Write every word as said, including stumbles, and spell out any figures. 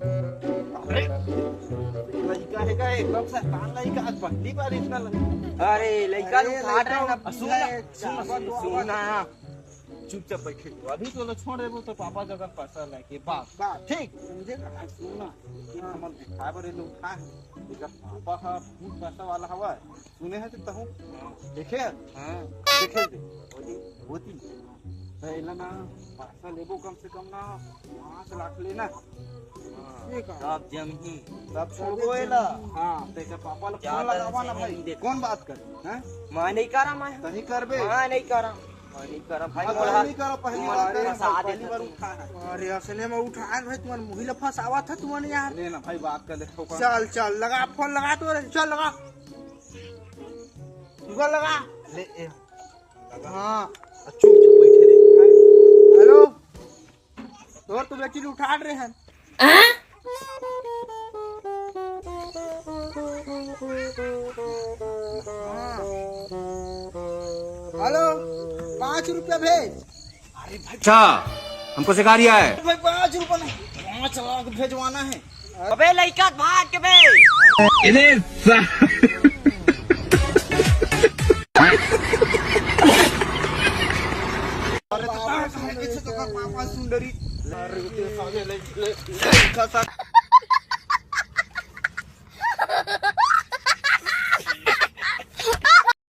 अरे, लइका हे का? एकदम शैतान लइका, आज पहली बार इतना लइका। अरे, लइका अरे, लोग फाड़ रहे हैं ना। सुन ना, सुन ना, सुन ना। चुपचाप बैठे तू। अभी तो ला छोड़ देबो तो पापा जगह पैसा लेके बाप। बाप। ठीक। समझे ना? सुन ना, ये हमन दिखाए बर ये लोग उठा है। एकर पापा हा बहुत पैसा वाला हवा है। सुने है तो तहूँ देखे है? हाँ। देखे दे। होती, होती। तो एला ना पैसा लेबो कम से कम ना पाँच लाख लेना। हाँ। ये का? तब जमही। तब छोड़बो एला। हाँ, तो एकर पापा ला फोन लगावा ना भाई। कौन बात कर? हैं? मैं नहीं करा, मैं। तही करबे। मैं नहीं करा। मैं नहीं करा भाई, अरे मोला नहीं करा, पहली बार करे, फंसा दे पहली बार तू। उठा है। अरे असने में उठा है भाई, तुम्हारे मुही ला फंसावा था तुम्हारे यार। ले ना भाई, बात कर ले, ठोका। चल, चल, लगा, फोन लगा तू, अरे चल लगा। तू कर लगा। ले, ए, लगा। हाँ। आ, चुप, चुप बैठे रहे। हेलो। तोर तो बेटी उठा रहे हैं। हाँ। हेलो, पाँच रुपया भेज। अच्छा, हमको सिखा रिया है। भाई, पाँच रुपया नहीं, पाँच लाख भेजवाना है। अबे लइका भाग के बे। इधर सा- अरे तो कहाँ, कहाँ के छे तो कर पापा सुंदरी। अरे तो साले ले, ले, लइका सा-